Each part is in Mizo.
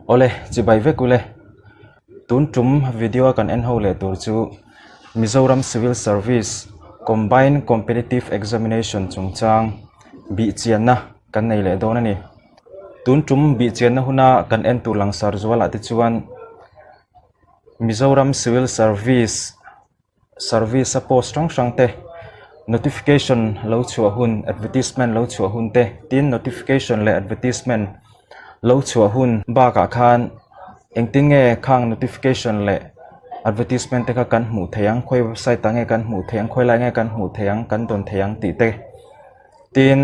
Awle, chibai vek ule. Tun tum video a kan en ho leh tur chu Mizoram Civil Service Combined Competitive Examination chungchang bihchianna kan nei leh dawn a ni. Tun tum bihchianna huna kan en tur langsar zualah te chuan Mizoram Civil Service Service a post hrang hrang te notification lo chhuah hun advertisement lo chhuah hun te tin notification leh advertisement lo chhuah hun bakah khan engtin nge khang notification leh advertisement te kha kan hmuh theih ang khawi website ah nge kan hmuh theih ang khawi lai nge kan hmuh theih ang kan dawn theih ang tih te tin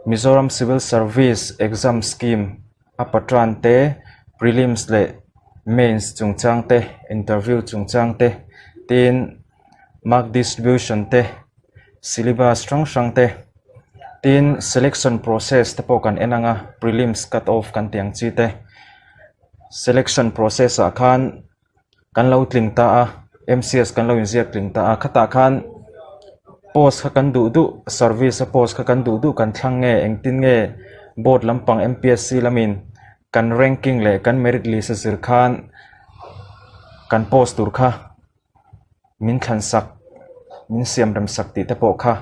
Mizoram Civil Service Exam Scheme a patran te, prelims leh mains chungchang te, interview chungchang te, tin mark distribution te, syllabus hrang hrang te, tin selection process te pawh kan en ang a, prelims cut off kan tih ang chi te, selection process ah khan Kan lo tling ta a, MCS kan lo inziak tling ta a, khatah khan post kha kan duh duh service a post kha kan duh duh kan thlang nge engtin nge board lampang M_P_S_C lamin kan ranking leh kan merit list a zir khan kan post tur kha min thlan sak min siam rem sak tih te pawh kha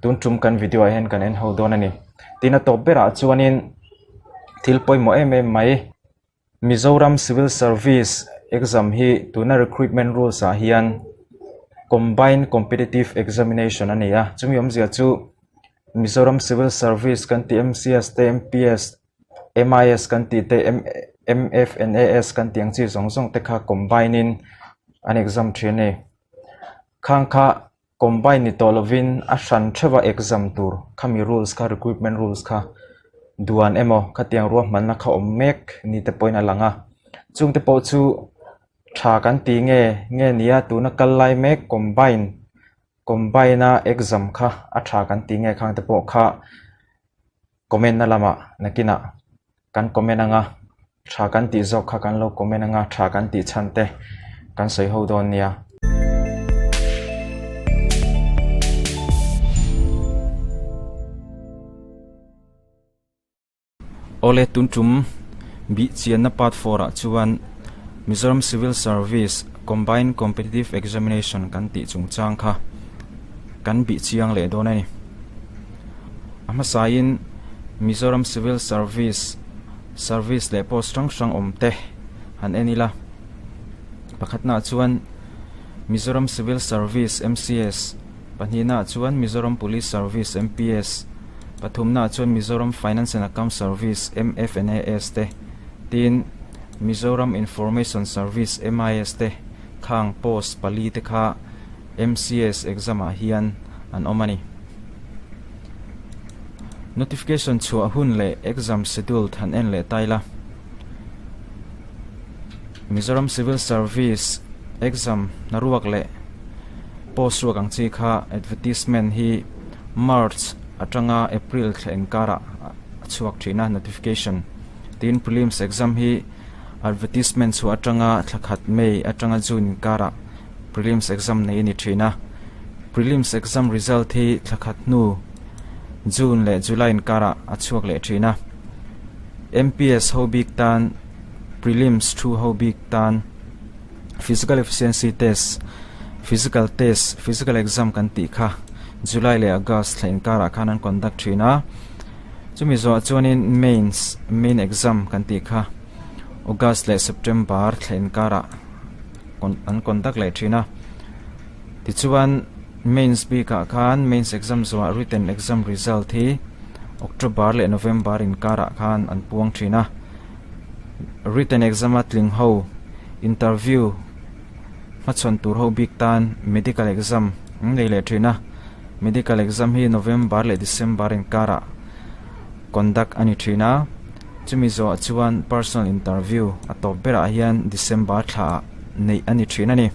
tun tum kan video ah hian kan en ho dawn a ni. Tin a tawp berah chuanin thil pawimawh em em mai. Mizoram Civil Service exam hi tuna recruitment rules ah hian Combined Competitive Examination a ni a, chumi awmzia chu Mizoram Civil Service kan tih MCS te, MPS, MIS kan tih te, MFNAS kan tih ang chi zawng zawng te kha combine in an exam thin a ni. Khang kha Combine ni tawh lovin a hran theuha exam tur khami rules kha recruitment rules kha duan emaw khatiang ruahmanna kha awm mek ni te pawhin a lang a, chungte pawh chu tha kan ti nge nge nia tuna kal lai mek combine combine a exam kha a tha kan ti nge khang te pawh kha comment na lamah nakinah kan comment anga tha kan tih zawk kha kan lo comment anga tha kan tih chhan te kan sawi ho dawn nia. Awle tun tum bih chianna part 4 ah chuan Mizoram Civil Service Combined Competitive Examination kan tih chungchang kha kan bih chiang leh dawn a ni. A hmasain Mizoram Civil Service service leh post hrang hrang awm te han en ila. Pakhatnaah chuan Mizoram Civil Service, MCS, pahnihnaah chuan Mizoram Police Service, MPS, pathumnaah chuan Mizoram Finance and Account Service, MFNAS, te, tin Mizoram Information Service, MIS, te khang post pali te kha MCS exam ah hian an awm a ni. Notification chhuah hun leh exam schedule han en leh ta ila. Mizoram Civil Service exam hnaruak leh post ruak ang chi kha advertisement hi March atanga April thla inkarah a chhuak thin a notification. Tin prelims exam hi advertisement chhuah atanga thla khat May atanga June inkarah Prelims exam nei a ni thin a, Prelims exam result hi thla khat hnu June leh July inkarah a chhuak leh thin a. MPS ho bik tan Prelims thu ho bik tan Physical Efficiency Test, Physical Test, Physical Exam kan tih kha July leh August thla inkarah khan an conduct thin a. Chumi zawhah chuanin Mains, Main Exam kan tih kha August leh September thla inkarah an conduct leh thin a tichuan mains bikah khan mains exam zawhah written exam result hi October leh November inkarah khan an puang thin a written exam a tling ho interview hmachhawn tur ho bik tan medical exam an nei leh thin a medical exam hi November leh December inkarah conduct a ni thin a. Chumi zawhah chuan personal interview a tawp berah hian December thlaah neih a ni thin a ni.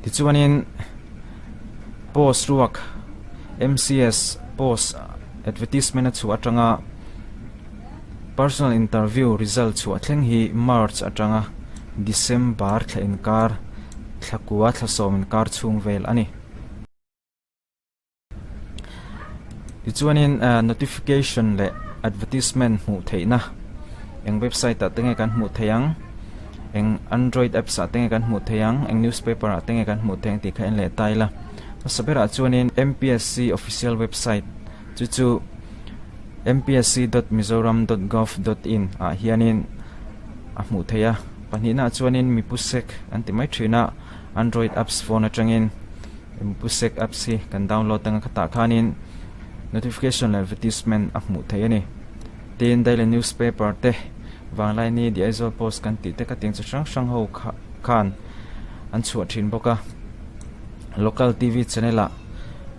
Tichuanin post ruak MCS post advertisement a chhuah atanga personal interview result chhuah thleng hi March atanga December thla inkar thla kua thla sawm inkar chhung vel a ni. Tichuanin notification leh advertisement hmuh theihna. Eng website ah te nge kan hmuh theih ang, eng android apps ah te nge kan hmuh theih ang, eng newspaper ah te nge kan hmuh theih ang tih kha en leh ta ila. Hmasa berah chuanin MPSC official website chu chu mpsc dot mizoram dot gov dot in ah hianin a hmuh theih a. Pahnihna ah chuanin mipusek an ti mai thin a, android apps phone atangin mipusek apps hi kan download anga khatah khanin notification leh advertisement a hmuh theih a ni. Tin, daily newspaper te, Vanglaini, The Aizawl Post kan tih te ka tiang chi hrang hrang ho kha khan an chhuah thin bawk a. Local TV channel ah,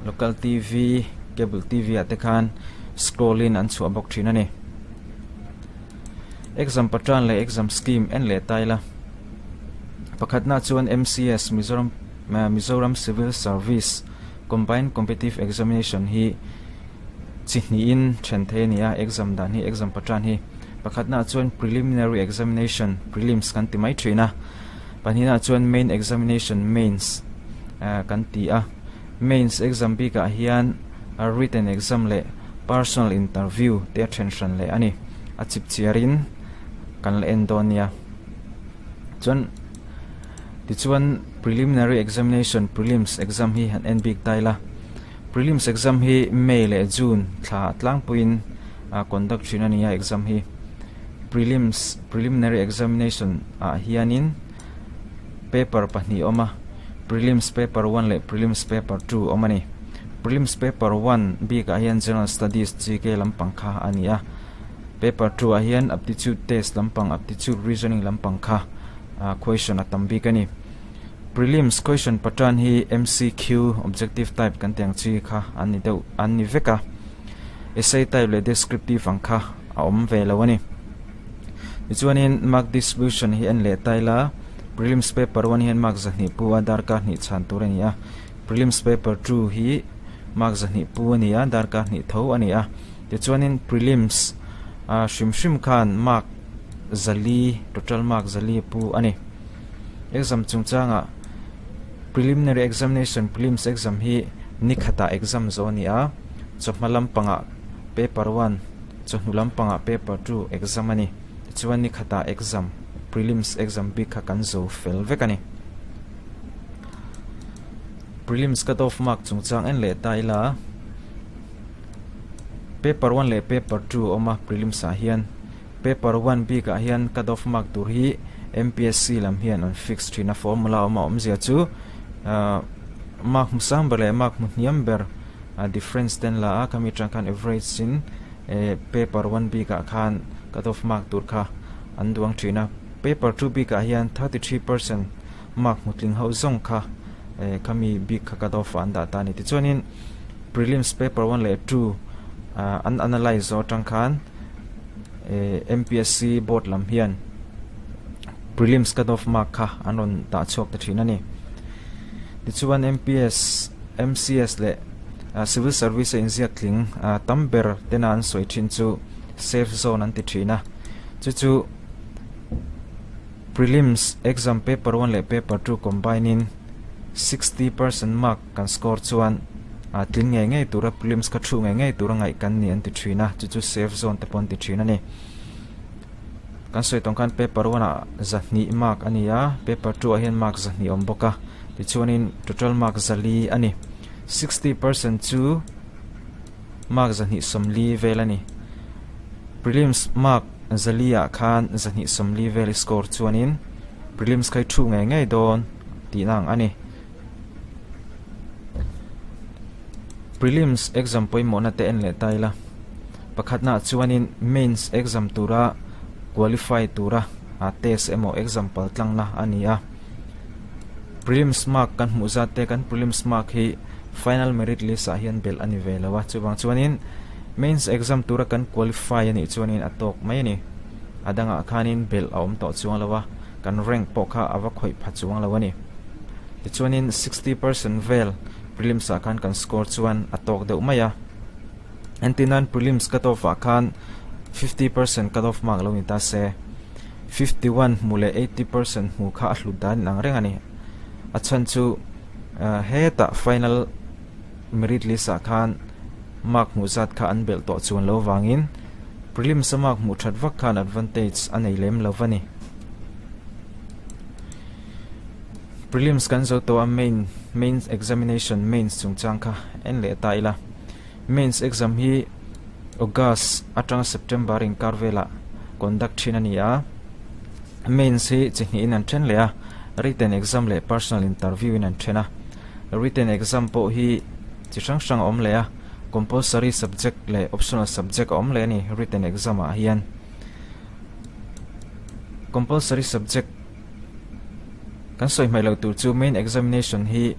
local TV, cable TV ah te khan scroll in an chhuah bawk thin a ni. Exam pattern leh exam scheme en leh ta ila. Pakhatna chuan MCS, Mizoram Mizoram Civil Service Combined Competitive Examination hi Chi hnihin then thei a ni a, exam dan hi, exam pattern hi. Pakhatnaah chuan preliminary examination, prelims kan ti mai thin a. Pahnihnaah chuan main examination, mains kan ti a. Mains exam bikah hian written exam leh personal interview te a then hran leh a ni. A chip chiarin kan la en dawn nia. Chuan tichuan preliminary examination, prelims exam hi han en bik ta ila. Prelims exam hi May leh June thla tlangpuiin a conduct thin a ni a exam hi. Prelims preliminary examination ah hianin paper pahnih a awm a, prelims paper one leh prelims paper two a awm a ni. Prelims paper one bikah hian general studies GK lampang kha a ni a, paper two ah hian aptitude test lampang aptitude reasoning lampang kha question a tam bik a ni. Prelims question pattern hi MCQ, objective type kan tih ang chi kha an ni deuh an ni vek a, essay type leh descriptive ang kha a awm ve lo a ni. Tichuanin mark distribution hi en leh ta ila, prelims paper one hian mark zahnih pu a darkar hnih chhan tur a ni a, prelims paper two hi mark zahnih pu a ni a, darkar hnih tho a ni a. Tichuanin prelims ah hrim hrim khan mark zali total mark zali a pu a ni. Exam chungchangah Preliminary Examination, Prelims exam hi ni khatah exam zawh a ni a, chawhma lampangah Paper one, chawhnu lampangah Paper two exam a ni. Tichuan ni khatah exam, Prelims exam bik kha kan zo fel vek a ni. Prelims cut off mark chungchang en leh ta ila, Paper one leh Paper two a awm a Prelims ah hian. Paper one bikah hian cut off mark tur hi MPSC lam hian an fix thin a, formula awm a awmzia chu mark hmu sang ber leh mark hmu hniam ber difference te an la a, khami atang khan average in paper one bikah khan cut off mark tur kha an duang thin a. Paper two bikah hian 33% mark hmu tling ho zawng kha khami bik kha cut off ah an dah ta a ni. Tichuanin prelims paper one leh two an analyse zawh atang khan MPSC board lam hian prelims cut off mark kha an rawn dah chhuak ta thin a ni. Tichuan MPS, MCS leh civil service a inziak tling tam ber tena an sawi thin chu safe zone an ti thin a. Chu chu prelims exam paper one leh paper two combine in 60% mark kan score chuan ah tling ngei ngei tura prelims kha thu ngei ngei tura ngaih kan ni an ti thin a, chu chu safe zone te pawh an ti thin a ni. Kan sawi tawng khan paper one ah zahnih mark a ni a, paper two ah hian mark zahnih a awm bawk a, tichuanin total mark zali a ni. 60% chu mark zahnih sawmli vel a ni. Prelims mark zali ah khan zahnih sawmli vel i score chuanin prelims kha i thu ngei ngei dawn tihna ang a ni. Prelims exam pawimawhna te en leh ta ila, pakhatnaah chuanin mains exam tura qualify tura test emaw exam pal tlangna a ni a. Prelims mark kan hmuh zat te kan prelims mark hi final merit list ah hian belh a ni ve lo a, chuvang chuanin mains exam tura kan qualify a nih chuanin a tawk mai a ni. A dangah khanin belh a awm tawh chuang lo a, kan rank pawh kha a va khawih pha chuang lo a ni. Tichuanin 60% vel prelims ah khan kan score chuan a tawk deuh mai a. Entir nan prelims cut off ah khan 50% cut off mark lo ni ta se, 51 hmu leh 80% hmu kha a hlut dan inang reng a ni. A chhan chu hetah final merit list ah khan mark hmuh zat kha an belh tawh chuan lo vangin. Prelims a mark hmuh that vak khan advantage a nei lem lo va ni. Prelims kan zo tawh a main mains examination mains chungchang kha en leh ta ila. Mains exam hi August atanga September inkar velah conduct thin a ni a. Mains hi chi hnihin an then leh a, written exam leh personal interview in an then a. Written exam pawh hi chi hrang hrang a awm leh a, compulsory subject leh optional subject a awm leh a ni written exam ah hian. Compulsory subject kan sawi hmaih loh tur chu main examination hi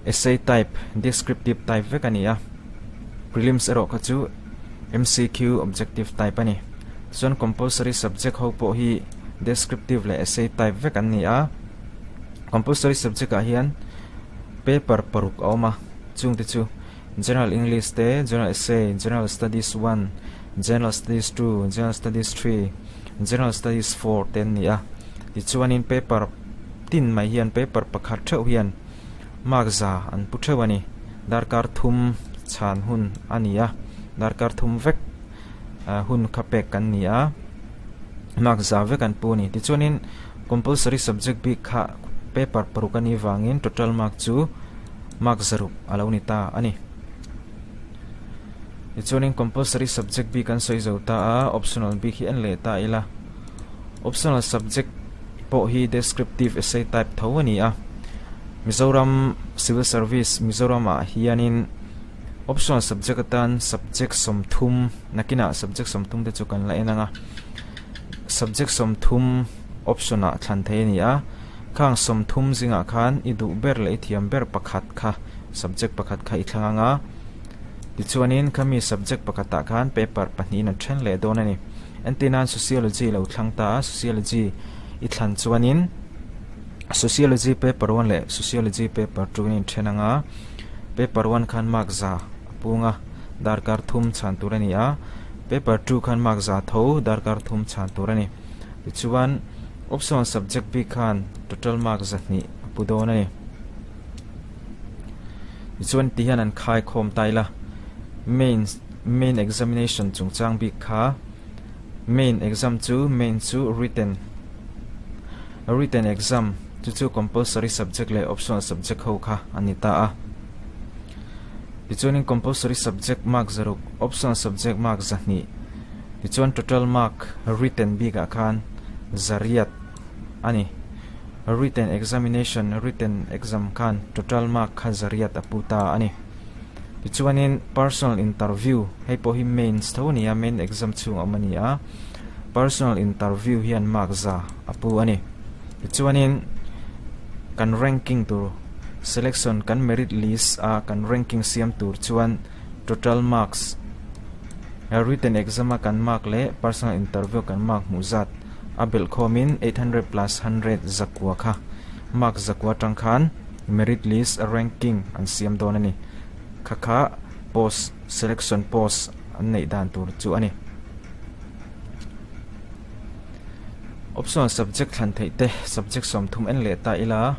Essay type, descriptive type vek a ni a, prelims erawh kha chu MCQ objective type a ni. Chuan compulsory subject ho pawh hi descriptive leh essay type vek an ni a, compulsory subject ah hian paper paruk a awm a, chungte chu General English te, General Essay, General Studies one, General Studies two, General Studies three, General Studies four te an ni a. Tichuanin paper tin mai hian paper pakhat theuh hian mark za an pu theuh a ni. Darkar thum chhan hun a ni a, darkar thum vek hun kha pek kan ni a, mark za vek an pu a ni. Tichuanin compulsory subject bik kha paper paruk a nih vangin total mark chu mark zaruk a lo ni ta a ni. Tichuanin compulsory subject bik an sawi zo ta a, optional bik hi en leh ta ila. Optional subject pawh hi descriptive essay type tho a ni a. Mizoram Civil Service Mizoramah hianin optional subject atan subject 30 nakinah subject 30 te chu kan la en ang a. Subject 30 option ah thlan thei a ni a. Khang 30 zingah khan i duh ber leh i thiam ber pakhat kha subject pakhat kha i thlang ang a. Tichuanin khami subject pakhatah khan paper pahnihin an then leh dawn a ni. Entirnan Sociology lo thlang ta a, Sociology i thlan chuanin Sociology paper one leh Sociology paper two in inthen ang a, paper one khan mark za a pung a, darkar thum chhan tur a ni a, paper two khan mark za tho darkar thum chhan tur a ni. Tichuan optional subject bik khan total mark zahnih a pu dawn a ni. Tichuan ti hian an khai khawm ta ila mains main examination chungchang bik kha main exam chu main chu written written exam chu chu compulsory subject leh optional subject ho kha a ni ta a tichuanin compulsory subject mark zaruk optional subject mark zahnih tichuan total mark written bikah khan zariat a ni written examination written exam khan total mark kha zariat a pu ta a ni. Tichuanin personal interview hei pawh hi mains tho a ni a, main exam chhung a awm a ni a, personal interview hian mark za a pu a ni. Tichuanin kan ranking tur selection kan merit list a kan ranking siam tur chuan total marks written exam a kan mark leh personal interview a kan mark hmuh zat a belh khawmin 800 plus 100 zakua kha mark zakua atang khan Merit list ranking an siam dawn a ni. Kha kha post selection post an neih dan tur chu a ni. Optional subject thlan theih te subject 30 en leh ta ila.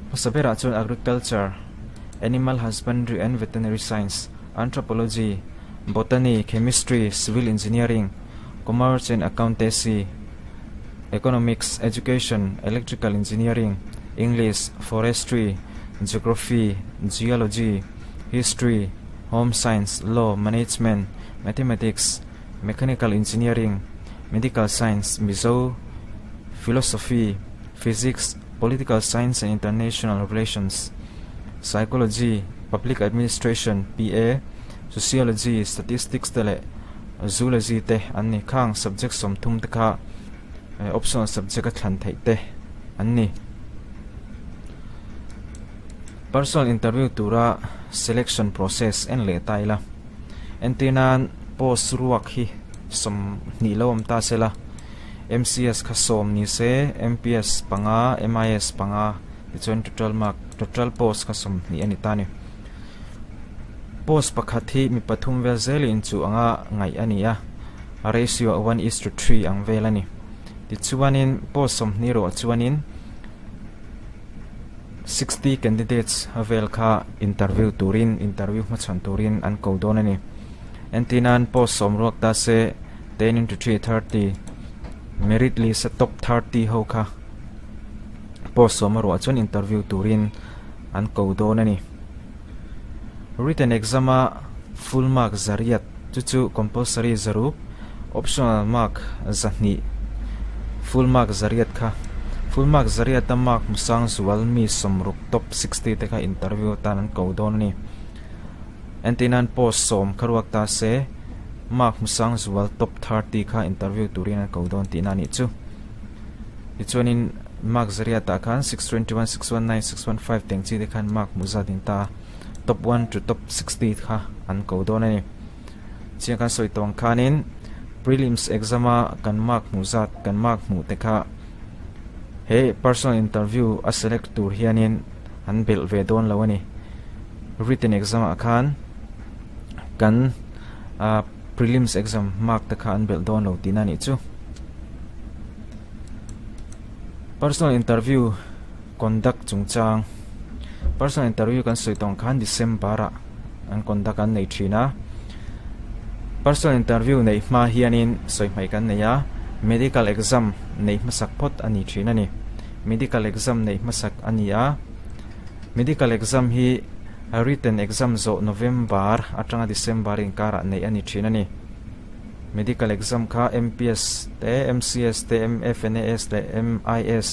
Hmasa berah chuan Agriculture, Animal Husbandry and Veterinary Science, Anthropology, Botany, Chemistry, Civil Engineering, Commerce and Accountancy, Economics, Education, Electrical Engineering, English, Forestry, Geography, Geology, History, Home Science, Law, Management, Mathematics, Mechanical Engineering, Medical Science, Mizo, Philosophy, Physics, Political Science and International Relations, Psychology, Public Administration, PA, Sociology, Statistics te leh Zoology te an ni. Khang subject 30 te kha optional subject a thlan theih te an ni. Personal interview tura selection process en leh ta ila. Entir nan post ruak hi 20 lo awm ta sela. MCS kha 10 ni se, MPS panga, MIS panga tichuan total mark total post kha 20 a ni ta a ni. Post pakhat hi mi pathum vel zelin inchuh anga ngaih a ni a, a ratio a one is to three ang vel a ni. Tichuanin post 20 ruah chuanin 60 candidates vel kha interview turin interview hmachhawn turin an ko dawn a ni. Entirnan post sawmruak ta se 10 into 3 30 merit list a top 30 ho kha post sawm a ruah chuan interview turin an ko dawn a ni. Written exam a full mark zariat chu chu compulsory zaruk optional mark zahnih full mark zariat kha full mark zariat a mark hmusang zual mi sawmruk top 60 te kha interview atan an ko dawn a ni. Entirnan post sawm kha ruak ta se mark hmusang zual top 30 kha interview turin an ko dawn tihna a nih chu. Tichuanin mark zariat ah khan 621, 619, 615 teng chi te khan mark hmuh zat in ta top 1 to top 60 kha an ko dawn a ni. Chiang kan sawi tawng khanin prelims exam a kan mark hmuh zat kan mark hmuh te kha he personal interview a select tur hianin an belh ve dawn lo a ni. Written exam ah khan kan ah prelims exam mark te kha an belh dawn lo tihna a nih chu. Personal interview conduct chungchang Personal interview kan sawi tawng khan December ah an conduct an nei thin a. Personal interview neih hma hianin sawi hmaih kan nei a, medical exam neih hmasak phawt a ni thin a ni. Medical exam neih hmasak a ni a, medical exam hi written exam zawh November atanga December inkarah neih a ni thin a ni. Medical exam kha MPS te, MCS te, MFNAS leh MIS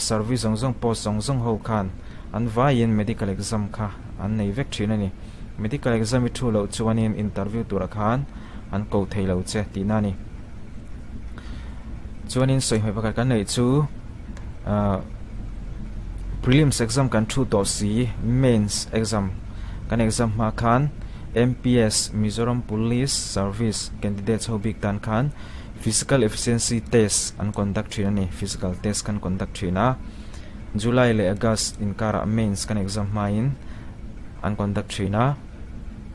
service zawng zawng post zawng zawng ho khan an vaiin medical exam kha an nei vek thin a ni. Medical exam i thu loh chuanin interview turah khan an ko thei lo che tihna a ni. Chuanin sawihmeh pakhat kan neih chu prelims exam kan thu tawh si mains exam kan exam hma khan MPS, Mizoram Police Service, candidates ho bik tan khan Physical Efficiency Test an conduct thin a ni. Physical test kan conduct thin a. July leh August inkarah Mains kan exam hmain an conduct thin a.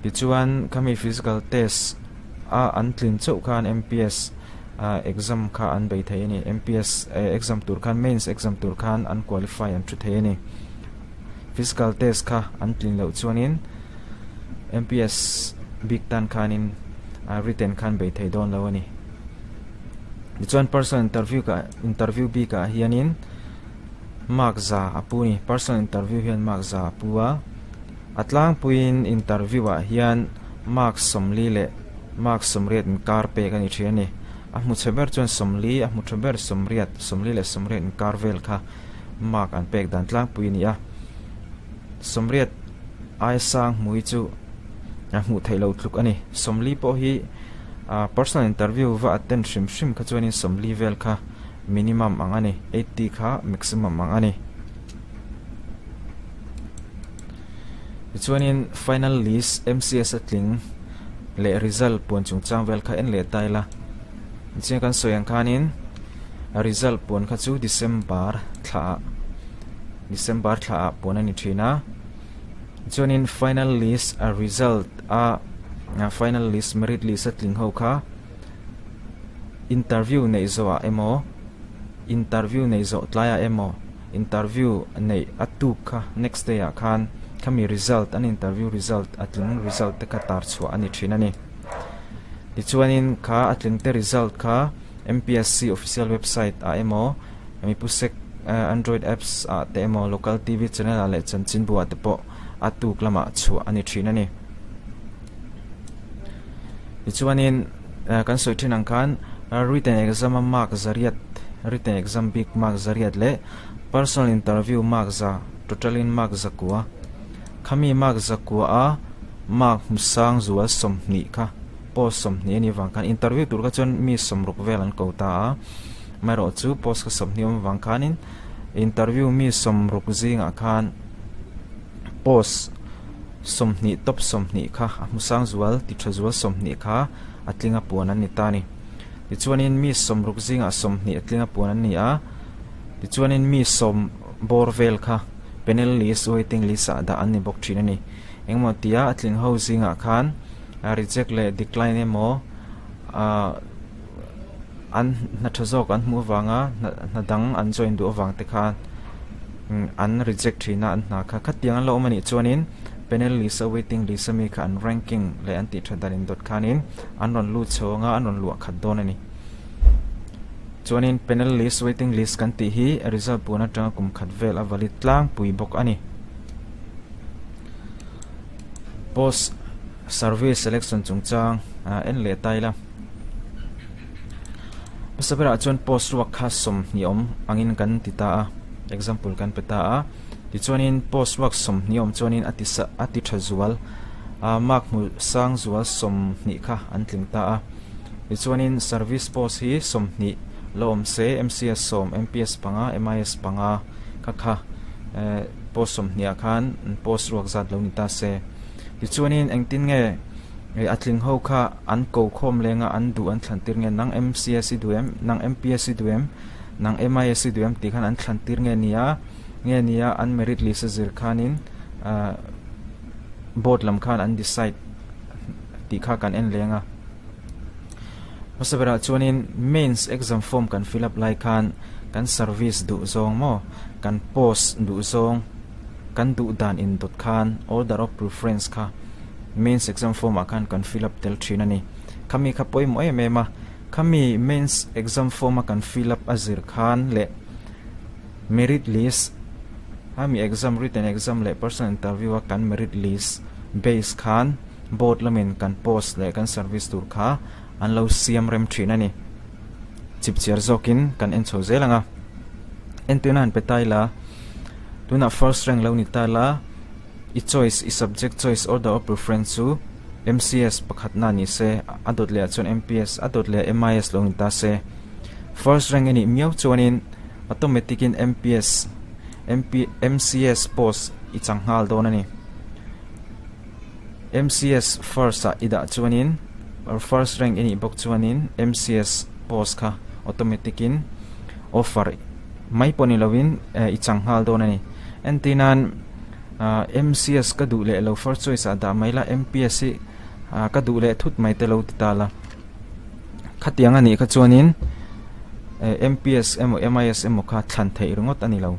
Tichuan khami physical test a an tlin chauh khan MPS exam kha an bei thei a ni. MPS exam tur khan Mains exam tur khan an qualify an thu thei a ni. Physical test kha an tlin loh chuanin MPS bik tan khanin written khan bei thei dawn lo a ni. Tichuan personal interview ka interview bikah hianin mark za a pu a ni. Personal interview hian mark za a pu a, a tlangpuiin interview ah hian mark 40 leh mark 80 inkar pek a ni thin a ni. A hmu chhe ber chuan 40, a hmu tha ber 80, 40 leh 80 inkar vel kha mark an pek dan tlangpui a ni a. 80 aia sang hmui chu a hmuh theih loh tluk a ni. 40 pawh hi personal interview va attend hrim hrim kha chuanin 40 vel kha minimum ang a ni, 80 kha maximum ang a ni. Tichuanin final list MCS a tling leh result puan chungchang vel kha en leh ta ila. Tichuan kan sawi ang khanin result puan kha chu December thla ah December thla ah puan a ni thin a. Chuanin final list a result a final list merit list a tling ho kha interview neih zawh ah emaw interview neih zawh tlai ah emaw interview neih a tuk kha next day ah khan khami result an interview result a tling result te kha tar chhuah a ni thin a ni. Tichuanin kha a tling te result kha MPSC official website ah emaw mipusek android apps ah te emaw local TV channel ah leh chanchinbu ah te pawh a tuk lamah chhuah a ni thin a ni. Tichuanin kan sawi thin ang khan written exam a mark zariat written exam bik mark zariat leh personal interview mark za total in mark zakua khami mark zakua a mark hmusang zual 20 kha post 20 a nih avang khan interview tur kha chuan mi 60 vel an ko ta a amaherawhchu post kha 20 awm avang khanin interview mi 60 zingah khan post 20 top 20 kha a hmusang zual ti tha zual 20 kha a tlinga puan an ni ta a ni. Tichuanin mi 60 zingah 20 a tlinga puan an ni a, tichuanin mi 10 bawr vel kha panel list waiting list ah dah an ni bawk thin a ni. Engemaw tia a tling ho zingah khan reject leh decline emaw ah an hna tha zawk an hmuh avanga hna dang an join duh avang te khan an reject thin a an hna kha khatiang an lo awm a nih chuanin. Panel list a waiting list a mi kha an ranking leh an tih that dan indawt khanin an rawn lut chho anga an rawn luah khat dawn a ni. Chuanin panel list waiting list kan tih hi result puan atanga kum khat vel a valid tlangpui bawk a ni. Post service selection chungchang en leh ta ila. Hmasa berah chuan post ruak kha sawmhnih awm angin kan ti ta a, example kan pe ta a. Tichuanin post ruak sawmhnih awm chuanin a ti sa a ti tha zual a mark hmu sang zual sawmhnih kha an tling ta a. Tichuanin service post hi sawmhnih la awm se MCS sawm, MPS panga, MIS panga kha kha eh post sawmhnih ah khan post ruak zat lo ni ta se. Tichuanin engtin nge eh a tling ho kha an ko khawm leng a an duh an thlan tir nge nang MCS i duh em nang MPS i duh em nang MIS i duh em tih khan an thlan tir nge nia nge nia an merit list a zir khanin ah board lam khan an decide tih kha kan en leng a. Hmasa berah chuanin mains exam form kan fill up lai khan kan service duh zawng maw kan post duh zawng kan duh dan indawt khan order of preference kha mains exam form ah khan kan fill up tel thin a ni. Khami kha pawimawh em em a, khami mains exam form a kan fill up a zir khan leh merit list khami exam written exam leh personal interview a kan merit list base khan board lamin kan post leh kan service tur kha an lo siam rem thin a ni. Chipchiar zawkin kan en chho zel ang a. Entirna han pe ta ila, tunah first rank lo ni ta la, i choice, i subject choice order of preference chu MCS pakhatna ni se, a dawt lehah chuan MPS, a dawt lehah MIS lo ni ta se. First rank i nih miau chuanin automatic in MPS, MP, MCS post i chang nghal dawn a ni. MCS first ah i dah chuanin or first rank i nih bawk chuanin MCS post kha automatic in offer mai pawh ni lovin i chang nghal dawn a ni. Entir nan MCS ka duh leh lo first choice ah dah mai la MPS hi ka duh leh thut mai te lo ti ta la. Khatiang a nih kha chuanin MPS emaw MIS emaw kha thlan theih ringawt a ni lo.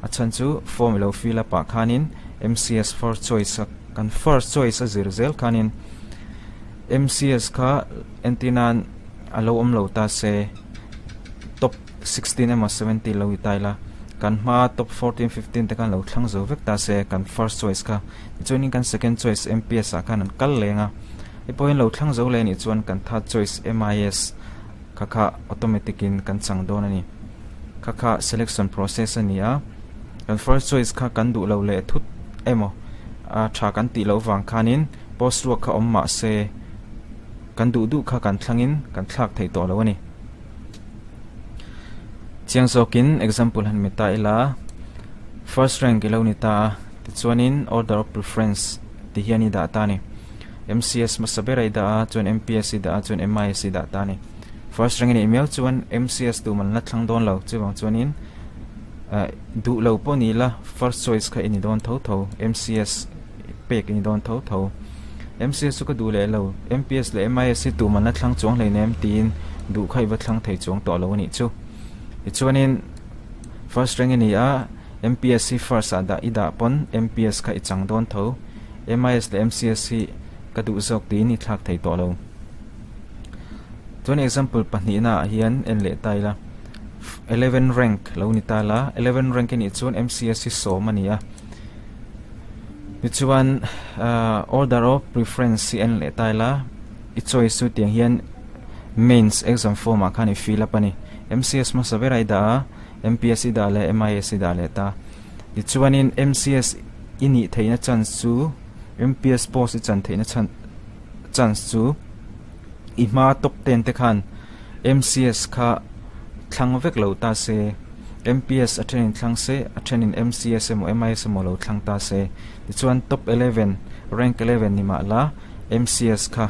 A chhan chu form i lo fill up ah khanin MCS first choice a kan first choice a zir zel khanin MCS kha entir nan a lo awm lo ta se top 16 emaw 17 lo i tai la kan hma top 14 15 te khan lo thlang zo vek ta se kan first choice kha tichuanin kan second choice MPS ah khan an kal leng a hei pawhin lo thlang zo leh anih chuan kan third choice MIS kha kha automatic in kan chang dawn a ni kha kha selection process a ni a kan first choice kha kan duh lo leh thut emaw a tha kan tih loh vang khanin post ruak kha awm mah se kan duh duh kha kan thlangin kan thlak thei tawh lo a ni. Chiang zawkin example han mi ta ila first rank i lo ni ta a tichuanin order of preference ti hian i dah ta a ni. MCS hmasa ber a i dah a chuan MPS i dah a chuan MIS i dah ta a ni. First rank i nih miau chuan MCS tum an la thlang dawn lo chuvang chuanin eh duh lo pawh ni ila first choice kha i ni dawn tho tho MCS pek i ni dawn tho tho. MCS chu ka duh leh lo MPS leh MIS hi tum an la thlang chuang hleinem tiin duh kha i va thlang thei chuang tawh lo a nih chu. Tichuanin first rank i ni a MPS hi first ah dah i dah pawn MPS kha i chang dawn tho. MIS leh MCS hi ka duh zawk tiin i thlak thei tawh lo. Chuan example pahnihna ah hian en leh ta ila 11 rank lo ni ta la 11 rank a nih chuan MCS hi sawm a ni a tichuan ah order of preference hi en leh ta ila i choice chu tiang hian mains exam form ah khan i fill up a ni MCS hmasa ber a i dah a MPS i dah leh MIS i dah leh ta. Tichuanin MCS i nih theihna chance chu MPS post i chan theihna chhan chance chu i hma top ten te khan MCS kha thlang vek lo ta se MPS a thenin thlang se a thenin MCS emaw MIS emaw lo thlang ta se tichuan top 11 rank 11 ni mah la MCS kha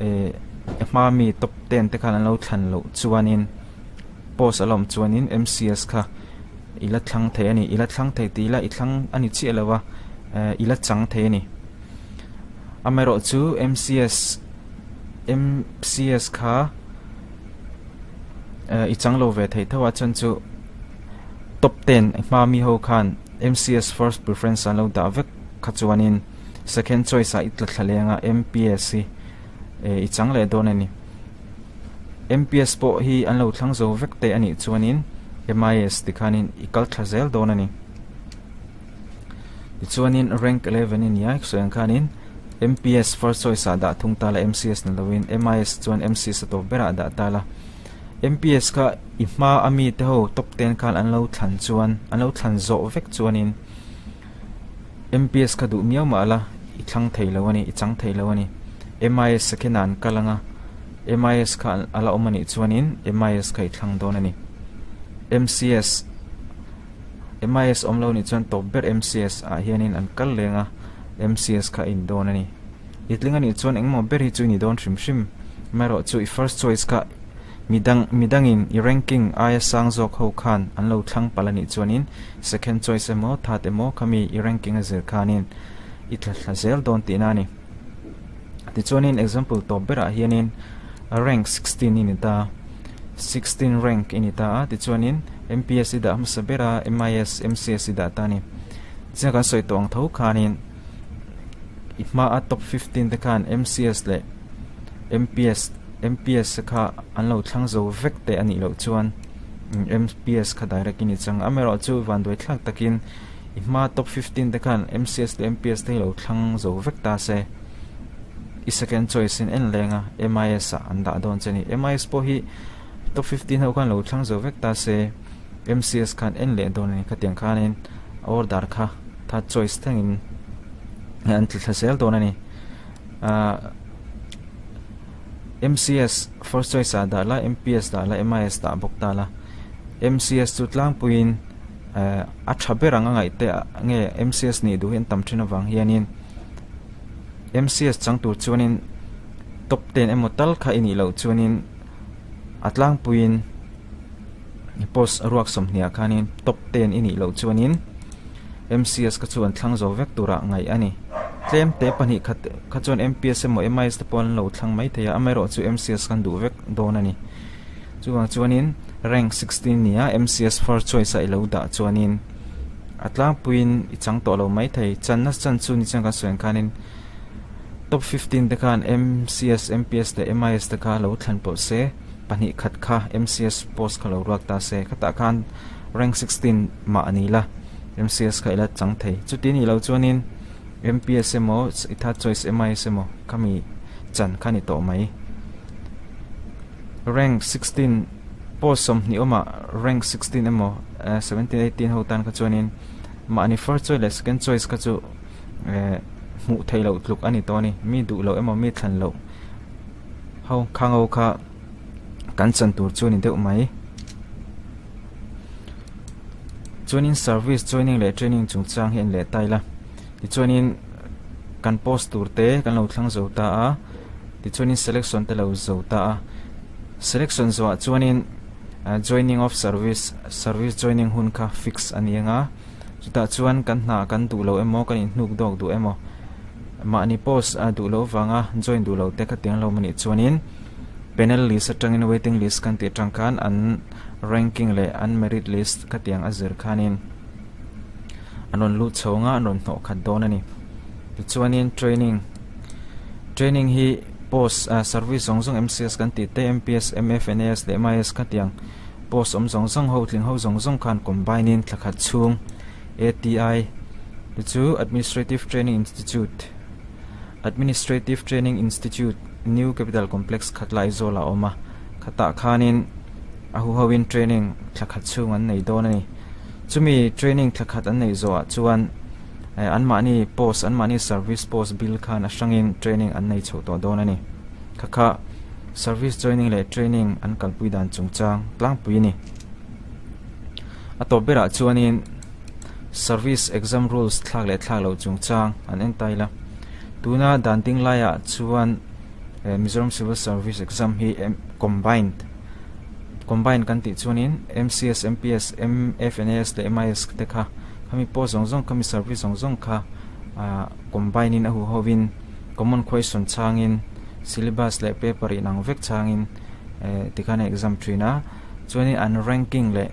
eh hma mi top ten te khan an lo thlan loh chuanin Post a lawm chuanin MCS kha i la thlang thei a ni. I la thlang thei tih ila i thlang a ni chiah lo a, eh i la chang thei a ni. Amaherawh chu MCS MCS kha eh i chang lo ve thei tho a chuan chu top ten hma mi ho khan MCS first preference an lo dah vek kha chuanin. Second choice ah i tla thla leng a, MPS hi i chang leh dawn a ni. MPS pawh hi an lo thlang zo vek te a nih chuanin MIS tikhanin i kal thla zel dawn a ni. Tichuanin rank 11 i ni a, sawi ang khanin MPS first choice ah dah thung ta la MCS ni loin MIS chuan MCS a tawp berah dah ta la. MPS kha i hma a mi te ho top ten khan an lo thlan chuan an lo thlan zawh vek chuanin MPS kha duh miau mah la i thlang thei lo a ni i chang thei lo a ni. MIS second ah an kal ang a MIS kha a la awm a nih chuanin MIS kha i thlang dawn a ni. MCS MIS awm lo nih chuan tawp ber MCS ah hianin an kal leng a MCS kha a in dawn a ni. I tling a nih chuan engmaw ber hi chu i ni dawn hrim hrim. Amaherawh chu i first choice kha midang midangin i ranking aia sang zawk ho khan an lo thlang palh a nih chuanin second choice emaw third emaw khami i ranking a zir khanin i tla thla zel dawn tihna a ni. Tichuanin example tawp berah hianin rank 16 i ni ta 16 rank i ni ta a tichuanin MPS i dah hmasa ber a MIS MCS i dah ta a ni. Tichuan kan sawi tawh ang tho khanin i hmaa top 15 te khan MCS leh MPS MPS kha an lo thlang zo vek te a nih loh chuan MPS kha direct in i chang a amaherawh chu vanduai thlak takin i hma top 15 te khan MCS leh MPS te hi lo thlang zo vek ta se i second choice in en leng a MIS ah an dah dawn che a ni MIS pawh hi top 15 ho khan lo thlang zo vek ta se MCS khan en leh dawn a ni khatiang khanin order kha third choice thlengin an tla thla zel dawn a ni ahh MCS first choice ah dah la MPS dah la MIS dah bawk ta la MCS chu tlangpuiin ehh a tha ber ang a ngaih te nge MCS nih duh hi an tam thin avang hianin MCS chang tur chuanin top ten emaw tal kha i nih loh chuanin a tlangpuiin. Post ruak 20 ah khanin top 10 i nih loh chuanin MCS kha chu an thlang zo vek turah ngaih a ni. Tlem te pahnih khat kha chuan MPS emaw MIS te pawh an lo thlang mai thei a, amaherawh chu MCS khan duh vek dawn a ni. Chuvang chuanin rank 16 nia MCS first choice a i lo dah chuanin a tlangpuiin i chang tawh lo mai thei. Channa chan chu ni chuan kan sawi ang khanin top 15 te khan MCS, MPS leh MIS te kha lo thlan pawh se. Pahnih khat kha MCS post kha lo ruak ta se, khatah khan rank 16 mah a ni la, MCS kha ila chang thei. Chuti nih loh chuanin MPS emaw i third choice MIS emaw khami chan kha ni tawh mai. Rank 16 post 20 awmah rank 16 emaw 17, 18 ho tan kha chuanin mahni first choice leh second choice kha chu hmuh theih loh tluk a ni tawh a ni. Mi duh loh emaw mi thlan loh. Ho khang ho kha kan chan tur chu a ni deuh mai. Chuanin service joining leh training chungchang hi an leh ta ila. Tichuanin kan post tur te kan lo thlang zo ta a, tichuanin selection te lo zo ta a. Selection zawhah chuanin joining of service, service joining hun kha fix a ni ang a. Chutah chuan kan hna kan duh lo emaw kan inhnuk dawk duh emaw mahni post a duh loh avanga join duh loh te kha tiang lo manih chuanin panel list atangin waiting list kan tih atang khan an ranking leh an merit list kha tiang a zir khanin an rawn lut chho anga an rawn hnawh khat dawn a ni. Tichuanin training training hi post service zawng zawng MCS kan tih te MPS MF NAS leh MIS kha tiang Post awm zawng zawng ho tling ho zawng zawng khan combine in thla khat chhung ATI te chu Administrative Training Institute Administrative Training Institute New Capital Complex khat lai zawl a awm a khatah khanin a huho in training thla khat chhung an nei dawn a ni chumi training thla khat an neih zawhah chuan eh anmahni post anmahni service post bill khan a hrangin training an nei chho tawh dawn a ni. Kha kha service joining leh training an kalpui dan chungchang tlangpui a ni. A tawp berah chuanin service exam rules thlak leh thlak loh chungchang an en ta ila. Tuna dan ding laiah chuan eh Mizoram Civil Service exam hi combined combined kan tih chuanin MCS, MPS, MFNAS leh MIS te kha khami post zawng zawng khami service zawng zawng kha ah combine in a huho in common question changin syllabus leh paper inang vek changin eh tikhan a exam thin a chuanin an ranking leh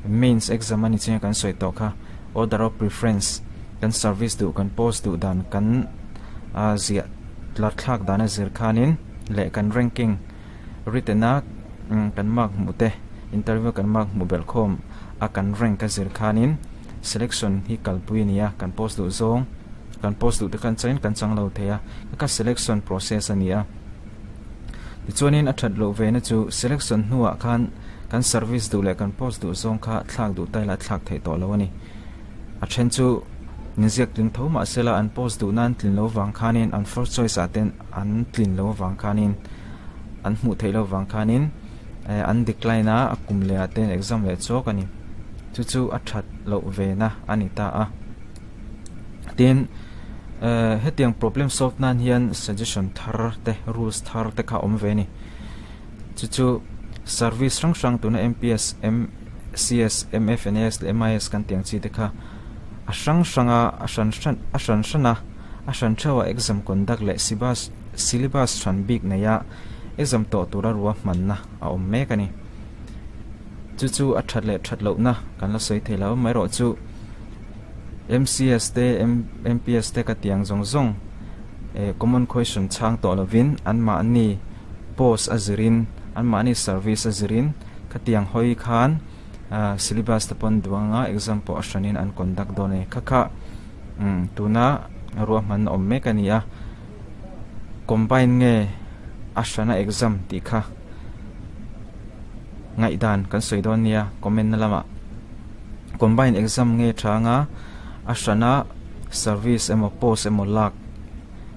mains exam a ni chinga kan sawi tawh kha order of preference kan service duh kan post duh dan kan. ziah tlar thlak dan a zir khanin leh kan ranking written a kan mark hmuh te interview kan mark hmuh belh khawm a kan rank a zir khanin selection hi kalpui a ni a kan post duh zawng kan post duh te khan changin kan chang lo thei a ka kha selection process a ni a tichuanin a that loh ve na chu selection hnuah khan kan service duh leh kan post duh zawng kha thlak duh ta ila thlak theih tawh lo a ni. A then chu inziak tling tho mah sela an post duh nan tlin lo vang khanin an first choice ah ten an tlin lo vang khanin an hmuh theih lo vang khanin eh an decline a a kum leh ah ten exam leh chawk a ni. Chu chu a that loh ve na a ni ta a. Tin eh hetiang problem solve nan hian suggestion thar te rules thar te kha a awm ve a ni. Chu chu service hrang hrang tuna M_P_S M_C_S M_F_N_A_S leh M_I_S kan tih ang chi te kha a hrang hrang a a hran hran a hran hran a a hran theuh a exam conduct leh sibas syllabus hran bik nei a exam tawh tura ruahmanna a awm mek a ni. Chu chu a that leh that lohna kan la sawi thei lo amaherawh chu M_C_S te M_P_S te ka tih ang zawng zawng eh common question chhang tawh lovin anmahni post a zirin anmahni service a zirin khatiang hawi khan ah syllabus te pawn duh anga exam pawh a hranin an conduct dawn a ni kha kha umm tuna ruahman a awm mek a ni a combine nge a hrana exam tih kha ngaihdan kan sawi dawn nia comment na lamah combine exam nge tha anga a hrana service emaw post emaw lak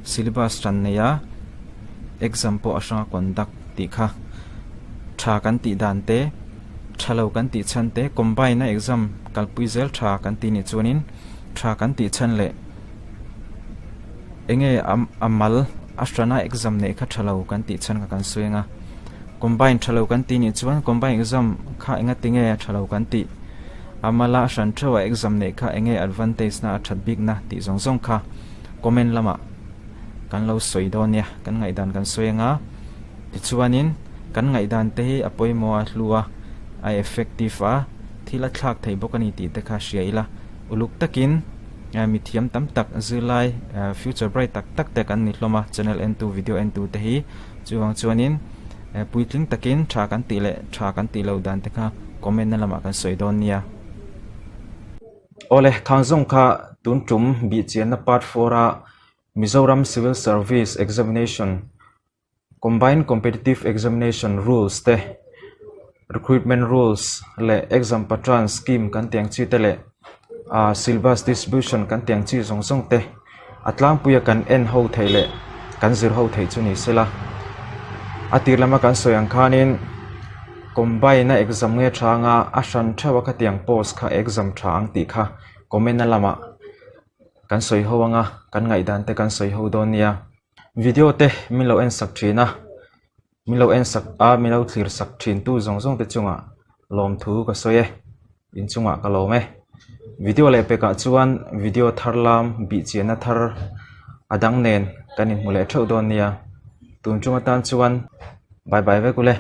syllabus hran nei a exam pawh a hranga conduct tih kha tha kan tih dan te tha lo kan tih chhan te combine a exam kalpui zel tha kan tih nih chuanin tha kan tih chhan leh enge a mal a hrana exam neih kha tha lo kan tih chhan kha kan sawi ang a combine tha lo kan tih nih chuan combine exam kha enga tinge tha lo kan tih a mala hran theuh a exam neih kha enge advantage na a that bik na tih zawng zawng kha comment lamah kan lo sawi dawn nia kan ngaihdan kan sawi anga tichuanin kan ngaihdan te hi a pawimawh a hlu a a effective a thil a thlak thei bawk a ni tih te kha hria ila uluk takin mi thiam tam tak zirlai future bright tak tak te kan ni hlawm a channel en tu video en tu te hi chuvang chuanin puitling takin tha kan tih leh tha kan tih loh dan te kha comment na lamah kan sawi dawn nia. Awle, Khangzawng kha tun tum bihchianna part four a Mizoram Civil Service Examination Combined Competitive Examination Rules te, Recruitment Rules leh Exam Pattern Scheme kan tih ang chi te leh ah Syllabus Distribution kan tih ang chi zawng zawng te a tlangpuia kan en ho theih leh kan zir ho theih chu ni sela. A tir lama kan sawi ang khanin Combine a exam nge tha anga a hran theuh a khatiang post kha exam tha ang tih kha comment na lamah kan sawi ho anga kan ngaihdan te kan sawi ho dawn nia. Video te min lo en sak thin a, min lo en sak a min lo thlir sak thin tu zawng zawng te chungah lawmthu ka sawi e, inchungah ka lawm e. Video leh pekah chuan video thar lam bihchianna thar a dang nen kan inhmu leh theuh dawn nia. Tun chung atan chuan bye bye vek ule.